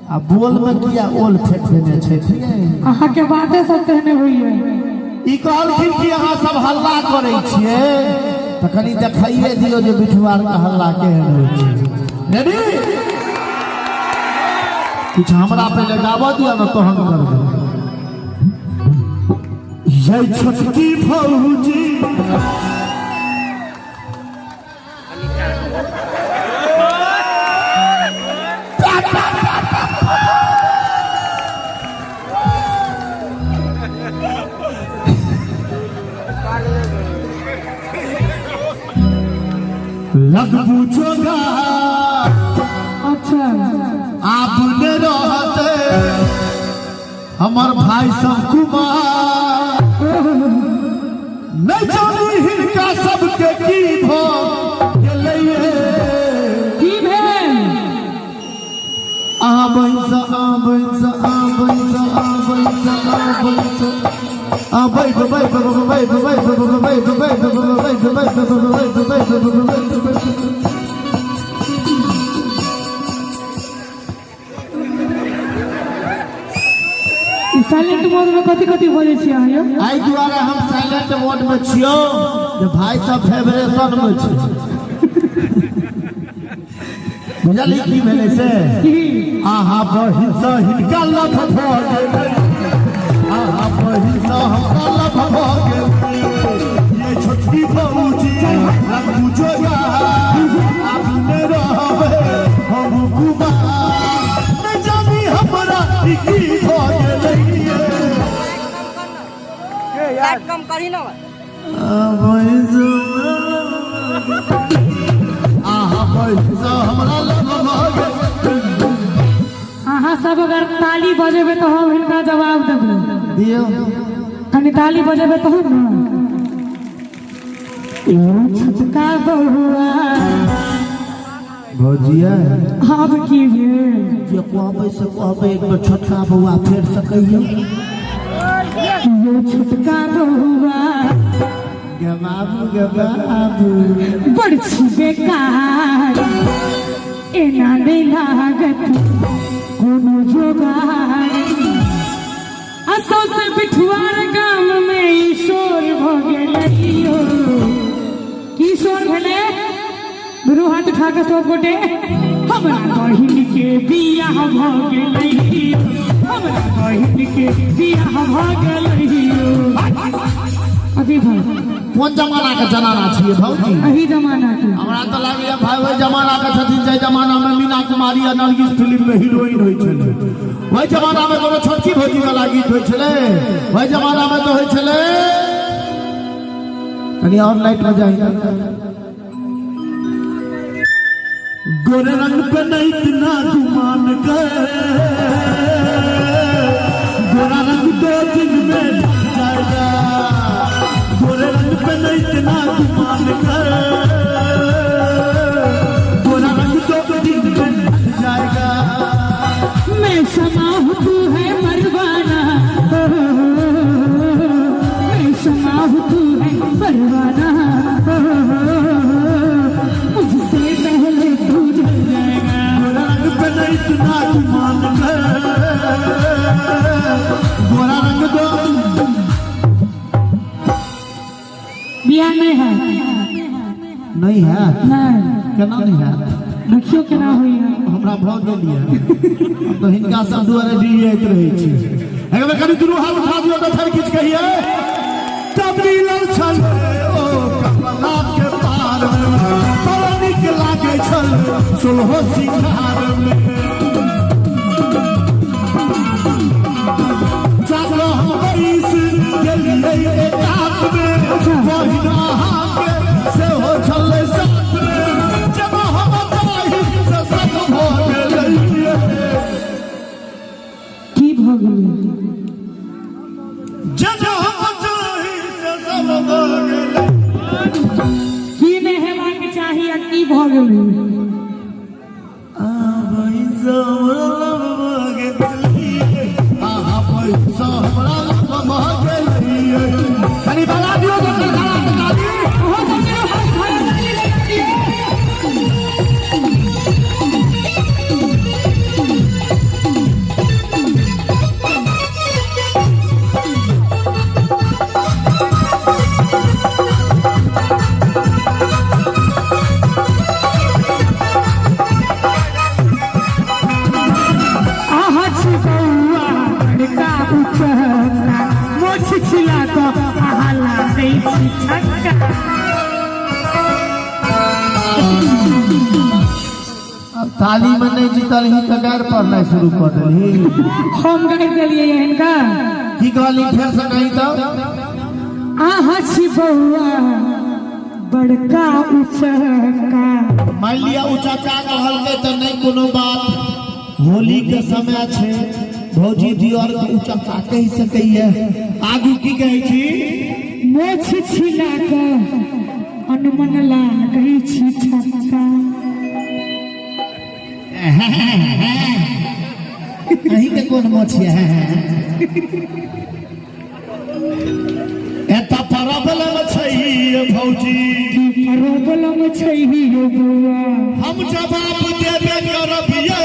आ बोल में किया ओल फेंक देने छथिन? अहाँके बाते सब तेहने होइए। ई कहलखिन कि अहाँ सब हल्ला करै छियै तऽ कनि देखाइए दियौ जे बिठुआर के हल्ला केहन होइ छै। रेडी? किछु हमरा पहिले गाबऽ दिअ ने, तहन करबै। ये छोटकी भौजी, लगबू जोगा। अच्छा। आपने रहते हमर भाई सब कुमार, नहीं जानी हिनका सबके की भ गेलैये। की भेल? आबै सँ आबै सँ आबै सँ आबै सँ आबै सँ आबै बै बै बै बै बै बै बै बै बै बै बै बै बै। ई साइलेंट मोड में कथी कथी बजै छी अहाँ यौ? एहि दुआरे हम साइलेंट मोड में छियौ जे भाई सब फेवरेशन में छै। बुझलही की भेलै से? की? अहाँ बहिन सँ हिनका लफ भऽ गेलै, अहाँ बहिन सँ हमरा लफ भऽ गेलै। ये छोटकी भौजी रखू जोगा, अपने रहबै हम कुमार, नहि जानी हमरा ई की भऽ गेलै। लाइट कम करी ना। अहाँ बहिन सँ हमरा लफ भऽ गेलै। अहाँ सब अगर ताली बजेबै तऽ हम हिनका जवाब देबै। दियौ। कनि ताली बजेबै तहन ने। छोटका बौआ। भौजिया। आब की भेल? जे कहबै से कहबै, एक बेर छोटका बौआ फेर से कहियौ। यो छोटका बौआ। गे बाबू, गे बाबू। बड़ छी बेकार, एना नहि लागत कोनो जोगार। आ सौंसे बिठुआर गाम में ई शोर भऽ गेलै यौ। की शोर भेलै? दुनू हाथ उठा कऽ सब गोटे, हमरा बहिन के बियाह भऽ गेलै, हमरा बहिन के बियाह भऽ गेलै। अभी भाई। कोन जमाना के जनाना छियै भौजी? अही जमाना के। हमरा तऽ लागैया भाई ओहि जमाना के छथिन जाहि जमाना में मीना कुमारी आ नरगिस फिल्म में हीरोइन होइ छलै। ओहि जमाना में कोनो छोटकी भौजी वाला गीत होइ छलै? ओहि जमाना में तऽ होइ छलै। कनि और लाइट बजाही। गोरे रंग पे नहीं इतना गुमान कर, गोरा रंग दो दिन में ढल जाएगा। गोरे रंग पे नहीं इतना गुमान कर, गोरा रंग दो दिन में ढल जाएगा। मैं शमा हूँ तू है परवाना, मैं शमा हूँ तू है परवाना, मुझसे पहले तू जल जाएगा। गोरा रंग पे नहीं इतना गुमान कर, गोरा रंग दो बियाह नहीं है। नहीं है? नहीं। केना नहीं है? देखियो केना होइए। हमरा भऽ गेल यऽ, हम तऽ हिनका सब दुआरे डिरियाइत रहै छी। एक बेर कनि दुनू हाथ उठा दियौ तऽ फेर किछु कहियै। तब मिलल छल ओ कमला के पार में, बड़ नीक लागै छल सोलहो सिंगार में। जागल हम बैस गेलियै एकात में, बहिन अहाँके सेहो छलै साथ में। जब हम चाही से सब भऽ गेलै। की भऽ गेलै? जब हम चाही से सब भऽ गेलै। की नहि हेबाक चाही आ की भऽ गेलै? कनि बजा दियौ तऽ सरकारा के ताली। अहाँ सब दुनू हाथ उठा कऽ ताली लगा दियौ। उचक्का, मोछ छिला कऽ अहाँ लागै छी छक्का। अब ताली में नहीं जीतल ही तऽ गारि पढ़नाइ शुरू कऽ देलही। हम गारि देलियै हिनका? की कहली, फेर से कही तऽ। अहाँ छी बौआ बड़का उचक्का। मान लिया उचक्का कहलकै तऽ नहि कोनो बात, होली के समय छै, भौजी दियर के उचक्का कहि सकैया। आगू की कहै छी? मोछ छिला कऽ अनमन लागै छी छक्का। अहीं के कोन मोछ है? एतऽ प्रॉब्लम छै भौजी। की प्रॉब्लम छै यौ बौआ? हम जवाब देबे करब ये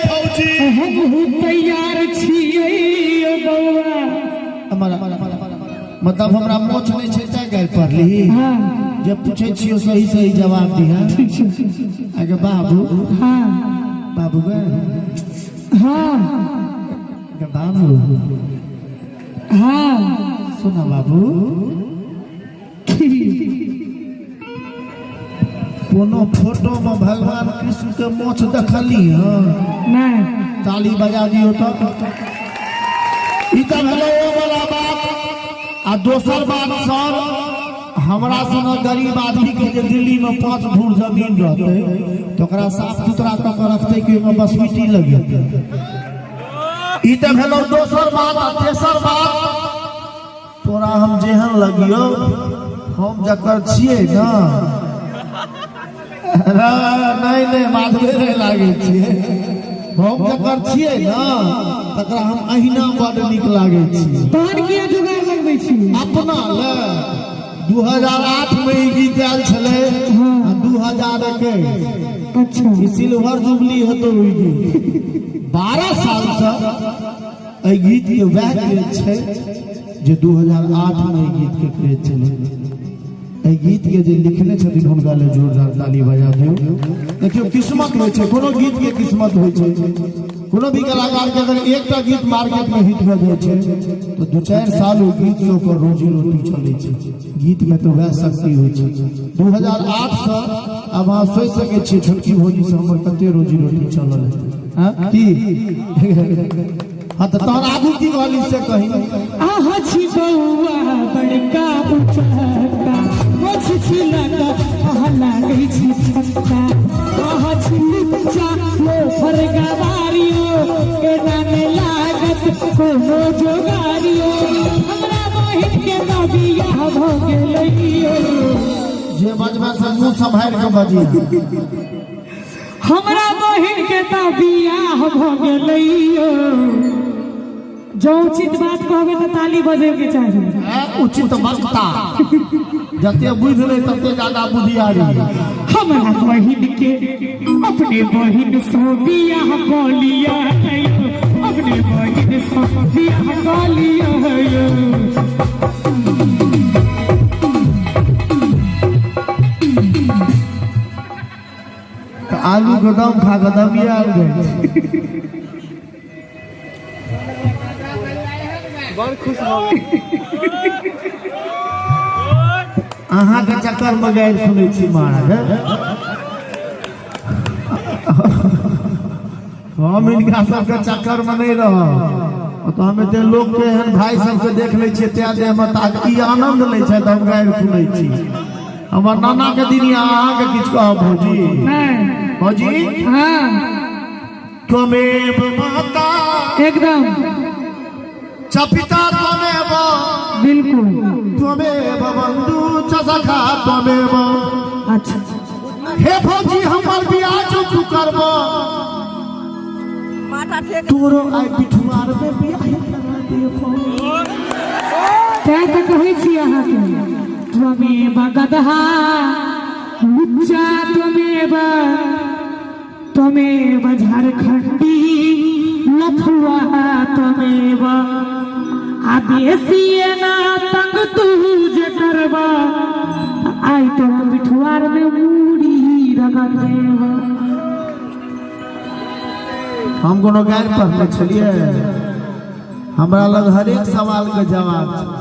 भौजी। हमहूँ तैयार छियै यौ बौआ। मतलब हमरा मोछ नहि छै तैं गारि पढ़ली? हाँ। जे पूछै छियौ सही सही जवाब दिहे। ठीक छै। आगे बाबू। हाँ। बाबू गे। हाँ। गे बाबू। हाँ। सुना बाबू, कोनो फोटो में भगवान कृष्ण के मोछ देखली? हँ? नहीं। ताली बजा दियौ। तऽ ई तऽ भेलै ओ वाला बात। आ दोसर बात सर, हमरा सनक गरीब आदमी के जे दिल्ली में 5 धूर जमीन रहतै तऽ ओकरा साफ सुथरा कऽ के रखतै कि ओहिमे बसमिट्टी लगेतै? ई तऽ भेलौ दोसर बात। आ तेसर बात, तोरा हम जेहन लगियौ, हम जकर छियै ने, नहि नहि, माधवे नहि लागै छियै। हम जकर छियै ने, तकरा हम अहिना बड नीक लागै छियै। तहन किया जुगाड़ लगबै छी? अपना ले 2008 में ई गीत आयल छलै आ 2021 ई सिल्वर जुबली हेतौ। ई गीत 12 साल से, एहि गीत के वएह क्रेज छै जे 2008 में एहि गीत के क्रेज छलै। एहि गीत के जे लिखने छथिन, हुनका लेल जोरदार ताली बजा दियौ। देखियौ, किस्मत होइ छै, कोनो गीत के किस्मत होइ छै। कोनो भी कलाकार के अगर एकटा गीत मार्केट में हिट भऽ जाइ छै तऽ 2-4 साल ओ गीत से ओकर रोजी रोटी चलै छै। गीत में तऽ वएह शक्ति होइ छै। 2008 से आब अहाँ सोचि सकै छियै, छोटकी भौजी से हमर कते रोजी रोटी चलल हेतै। हाँ? की? हाँ, तऽ तहन आगू की कहली से कही। अहाँ छी बौआ बड़का उचक्का, मोछ छिला कऽ अहाँ लागै छी छक्का। अहाँ छी लुच्चा लोफर गवारियो, एना ने लागत कोनो जोगारियो। हमरा बहिन के तऽ बियाह भऽ गेलैयो। जे बजबै से मुँह सम्हारि कऽ बजियै। हमरा बहिन के तऽ बियाह भऽ गेलैयो। जँ उचित बात कहबै तऽ ताली बजेके चाही। उचित वक्ता जते बुझि लै तते ज्यादा बुधियारी। हमरा बहिन के अपने बहिन सँ बियाह कऽ लिअ, अपने बहिन सँ बियाह कऽ लिअ। तऽ आलू के दम खा कऽ दमिए आबि जाइ छै। बड़ खुश भऽ गेल। अहाँके चक्कर में गारि सुनै छी महाराज। हम हिनका सबके चक्कर में नहि रहब। तऽ हम एते लोक के एहन भाई सबके देख लै छियै, तैं देह में ताकत ई आनंद लै छथि, हम गारि सुनै छी। हमर नाना के दिन अहाँके किछु कहब भौजी? नहि। भौजी। हाँ। त्वमेव माता। एकदम। च पिता त्वमेव। बिल्कुल। त्वमेव बंधु च सखा त्वमेव। हे भौजी, हमर बियाह जो तू करब, माथा ठेक। तोरो आइ पिठुआर में बियाह करा देबो। तैं तऽ कहै छी अहाँके, त्वमेव गदहा लुच्चा त्वमेव, त्वमेव झारखंडी लफुआ त्वमेव। आ बेसी एना तंग तू जे करबा, आइ तोरा पिठुआर में मूड़ी रगड़ देब। हम कोनो गारि पढ़ने छलियै? हमरा लग हरेक सवाल के जवाब छै।